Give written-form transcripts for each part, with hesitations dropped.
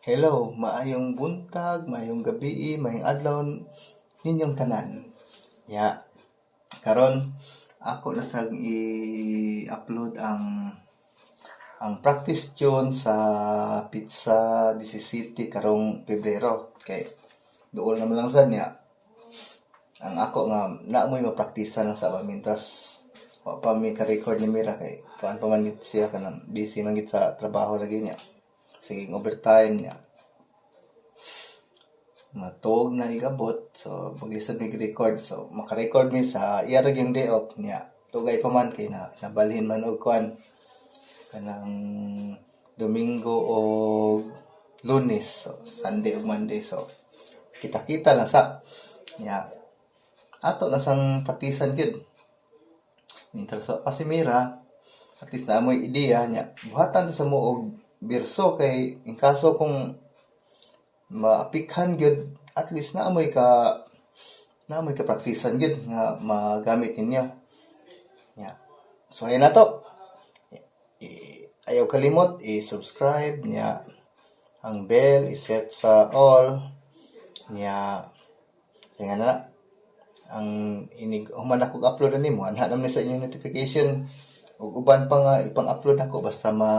Hello, maayong buntag, maayong gabi, maayong adlaw ninyong tanan. Ya, karon ako na sang i-upload ang practice tune sa Petsa 17 karong Pebrero. Kay dool naman lang sad niya. Ang ako nga na mo'y mapraktisan lang sa ba mintras wa pa mi ka-record ni Mira kay kuan pa man gid siya, kanang busy man gid sa trabaho lagi niya. Sige, overtime niya. Matog na igabot, so maglisod mi record, so maka-record mi sa iya ra gyud day off niya. Tugay pa man kay na nabalhin man og kuan kanang Domingo o Lunes, so Sunday ug Monday, so kita-kita lang sa niya. Ato na sang praktisan gyud mintras wa pa si Mira, at least na mo'y ideya niya. Buhatan sa mo og berso kay in kaso kung maapikhan gyud, at least na amoy ka praktisan gyud nga magamit ninyo. Yeah. So ayun na to. Ayaw kalimot i-subscribe niya, ang bell i-set sa all niya. Kaya nga na ang inig human ako upload ani mo, anha naman sa inyong notification ug uban pa nga ipang-upload nako, basta ma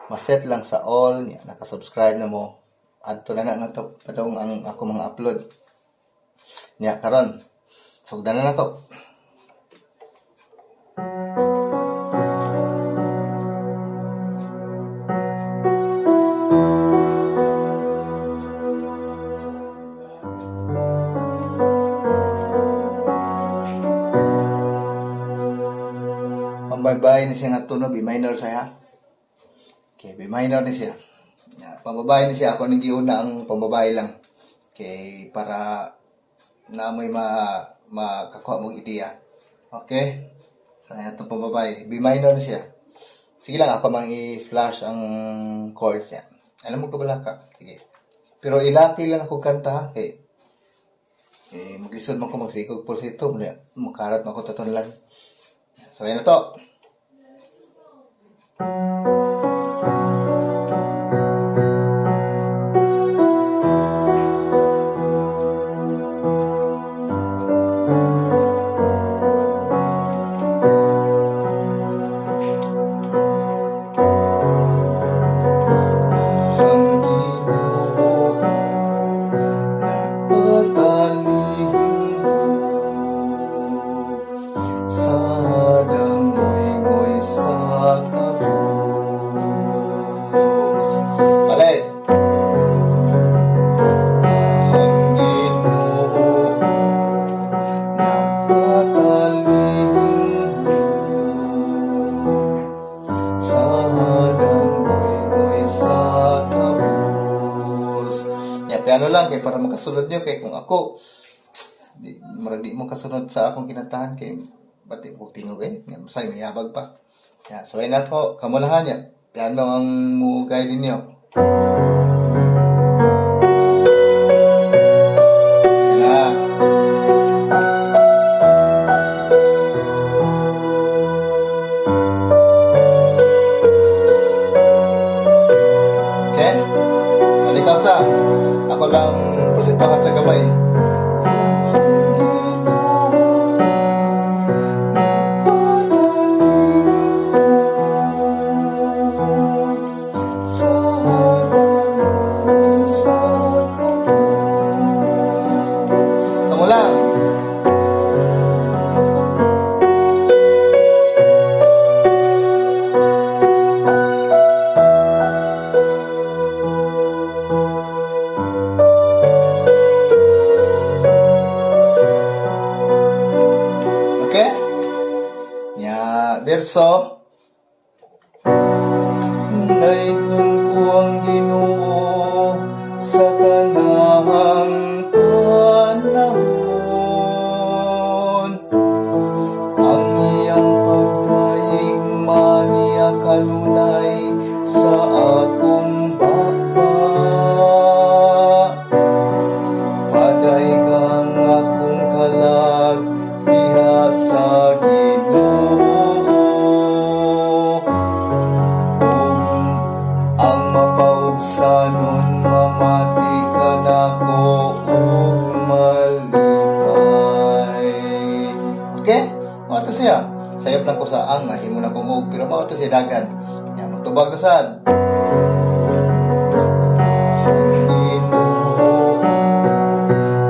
ma-set lang sa all niya, naka-subscribe na mo, adto na na nga to padong ang ako mga upload niya. Karon sugdan na nato. Pambabae ni siya nga tono, B minor siya. Okay, B minor ni siya. Ya, pambabae ni siya. Ako ning giuna ang pambabae lang. Okay, para na mo'y makakuha mong ideya. Okay? So, ayan itong pambabae. B minor ni siya. Sige lang, ako mang i-flash ang chords niya. Alam mo ka bala ka? Sige. Pero ilaki lang ako kanta ha. Kay, eh, maglisod man ko magsikog pulsito. Makarat man ko tatunlan. So, ayan na to. Ang Ginoo nagpatalingkod sa dangoy-ngoy sa kabus. Balik. Ang Ginoo nagpatalingkod sa dangoy-ngoy sa kabus. Ya, piano lang kay para makasunod niyo, kay kung ako di murag di mo kasunod sa akong kinantahan kay bati mo tingog eh. Nga masay mayabag pa. Ya, so ay nato kamulahan niya. Piano ang mo guide ninyo. Yan na. Okay? Balik sa. Ako lang presentahan sa gamay. Kamu lang. Okay? Ya, verso. Daigkon ko ang Ginoo sa tanang panahon. Ang iyang pagdaig maniya kanunay sa akong baba. Padaygang akong kalag diha sa Ginoo. Ug ang mapauban Maubsanon mamati ka nako ug malipay. Okay? Mao to siya. Sayop lang ko sa ang nahimo na kong og, pero mao to siya dagan. Ya, magtubag na sad. Ang Ginoo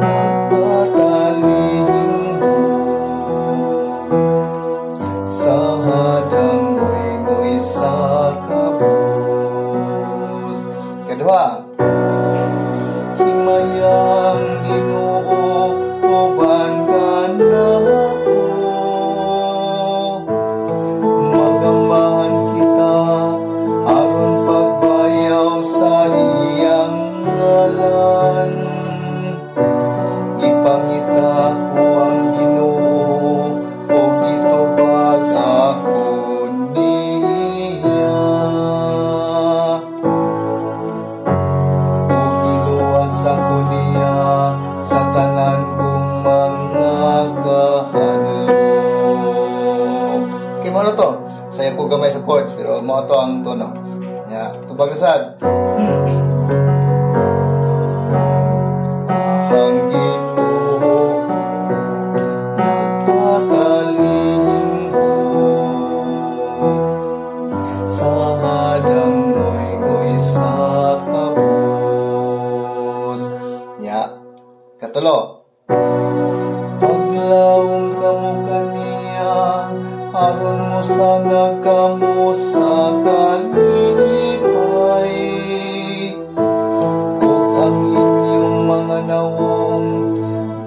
nagpatalingho sa hadang-ngoy sa kabus. Kaduha, himayang Ginoo, uban kanako. Magambahan kita aron pagbayaw sa iyang ngalan. Gipangita ko ang Ginoo ug gitubag ako niya ug giluwas ako niya sa tanan kong mga kahadlok. Okay, mao na to. Sayop ko gamay sa chords, pero mao to ang tono. Ya, tubag na sad. Ang Ginoo nagpatalingho sa hadang-ngoy sa kabus. Ya, katulo. Paglaom kamo kaniya, aron mo sana kamo sa kalipay. Ug ang inyong mga nawong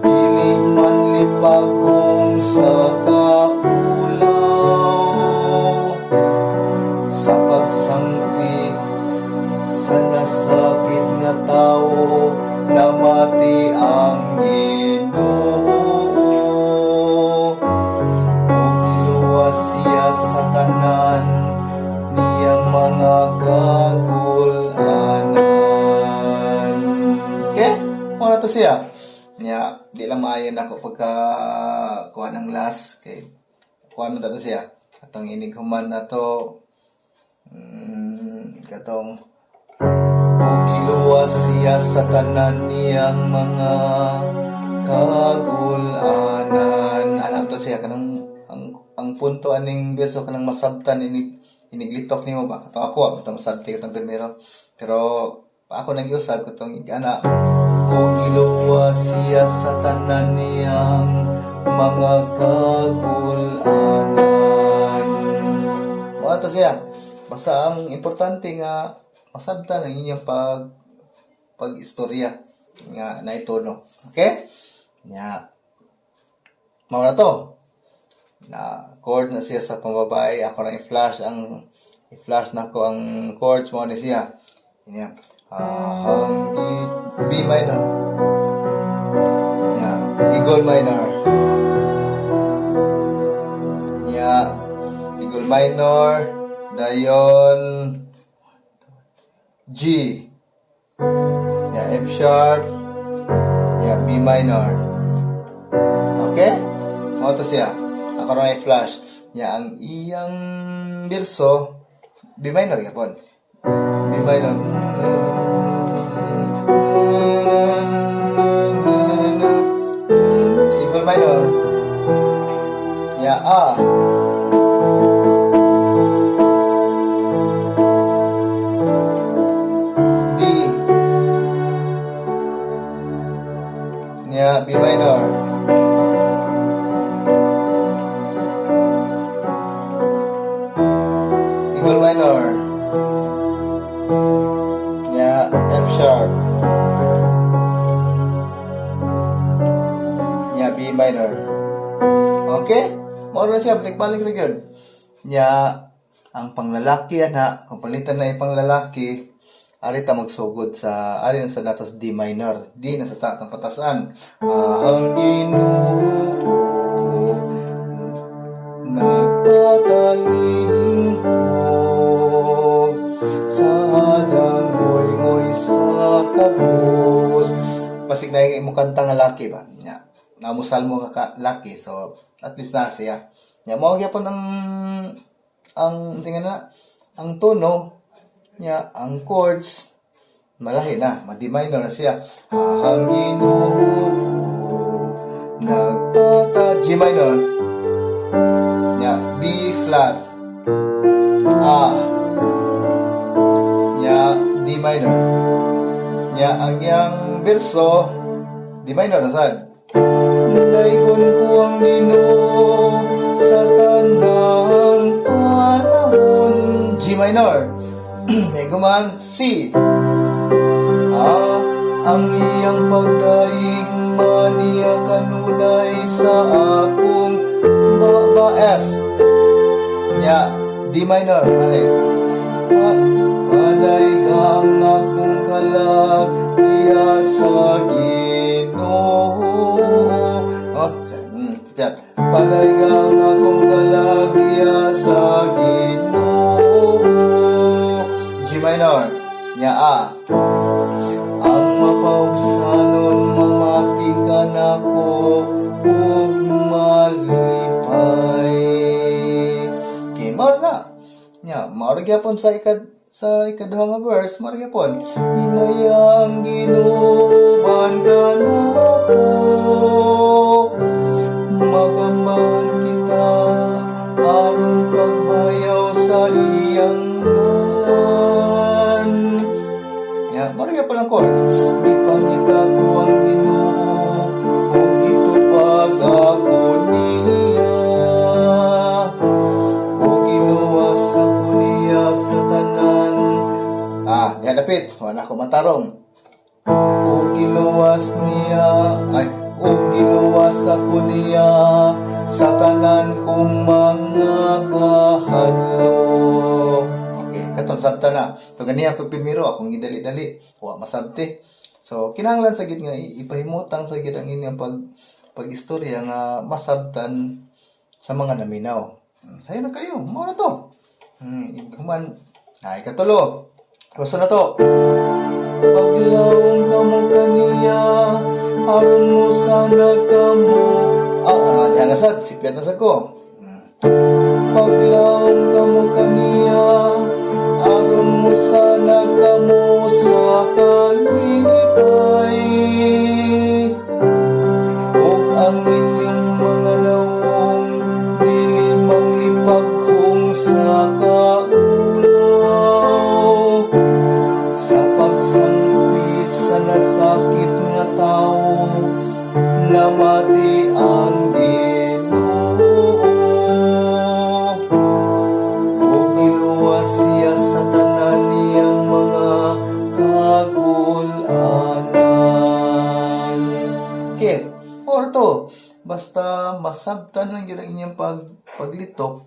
dili man lipagong sa kaulaw. Sa pagsangpi sa nasakit nga tawo, namati ang Ginoo ug giluwas siya sa tanan niyang mga kagul-anan. Okay? Mao na to siya. Nya, di lang maayo na ako pagka kuha ng last kay kuha mo to siya. Atong inig human na to, katong ug giluwas siya sa tanan niyang mga kagul-anan. Alam to siya kanang ang punto aning berso, kanang masabtan inig iniglitok nimo ba. Katong ako katong masabti katong primero. Pero ako nang giusab katong ana ug giluwas siya sa tanan niyang mga kagul-anan. Mao to siya. Basta ang importante nga masabtan ang inyong pag istorya nga naitono. Okay? Nya. Mao na to. Na chord na siya sa pambabae. Ako na i-flash na ko ang chords mo ni siya. Nya. Ang B minor. Nya. Eagle minor. Nya. Eagle minor. Dayon G. Nya, F sharp. Nya, B minor. Okay? Mao to siya. Ako ra i-flash. Nya, ang iyang berso B minor gyapon. B minor. Eagle minor. Nya, A. D. Nya, B minor. Eagle minor. Nya, F sharp. Nya, B minor. Okay? Mao na siya, balik-balik ra gyud. Nya, ang panglalaki ana, kung palitan na yung panglalaki, ari ta magsugod sa ari na sa nato sa D minor. D na sa tatong patasan. Ang Ginoo nagpatalingho sa hadang-ngoy sa kabus. Basig na yung imong kanta nga laki ba? Nya, namusal mo nga ka, laki, so at least na siya. Nya, mao gyapon ang sige na ang tono nya, ang chords. Malahi na, ma D minor na siya. Ang Ginoo nagpata G minor. Nya, B flat. A. Nya, D minor. Nya, ang iyang berso, D minor na sad. Daygon ko ang Ginoo sa tanang panahon. G minor. Iguman, C. Ah, ang iyang pagdaig maniya kanunay sa akong baba, F. Nya, D minor, balik. Panay ang akong kalag diha sa Ginoo. Oh, sipiat. Panay ang akong kalag diha sa Ginoo. G minor. Nya, A. Ang mapaubsanon mamati kanako ug malipay. Okay, mao na. Nya, mao ra gyapon sa ikaduha nga verse, mao ra gyapon. Himayang Ginoo uban kanako. Magamhan kita aron pagbayaw sa iyang ngalan. Ya, mao ra gyapon ang chords. Gipangita ko ang Ginoo ug gitupag ako niya. Ug giluwas ako niya sa tanan. Ah, diha dapit, wala ko matarong. Ug giluwas niya, ay, ug giluwas ako niya sa tanan kong mga kahadlok. Okay, katong sabta na. To ganiya pag primero akong gidali-dali, wa masabti. So kinahanglan sa gid nga ipahimutang sa gid ang inyong pag-istorya nga masabtan sa mga naminaw. Sayo na kayo, mao na to. Human, ay katulo. Gusto na to. Paglawom kamo kaniya, aron mo sana kamo. Ah, diyan na sad, sipyat na sad ko. Paglawom kamo kaniya, aron mo sana kamo sa kalipay. Ug ang inyong mga nawong dili manglipaghong sa kaulaw. Sa pagsangpit sa nasakit nga tao, namati ang Ginoo. Ug giluwas siya sa tanan niyang mga kagul-anan. Okay, or to, basta masabtan lang yun ang inyong paglitok,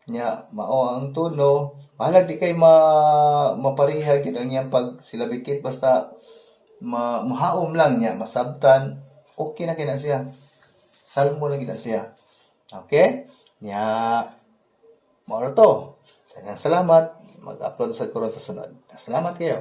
nya mao ang tono, bahalag di kay ma mapareha gyud ang iyang pagsilabikit, basta muhaom lang niya, masabtan, okay na kina siya. Salmo na gina siya. Okay? Nya, mao ra to. Daghang salamat. Mag-upload sa karon sa sunod. Salamat kayo.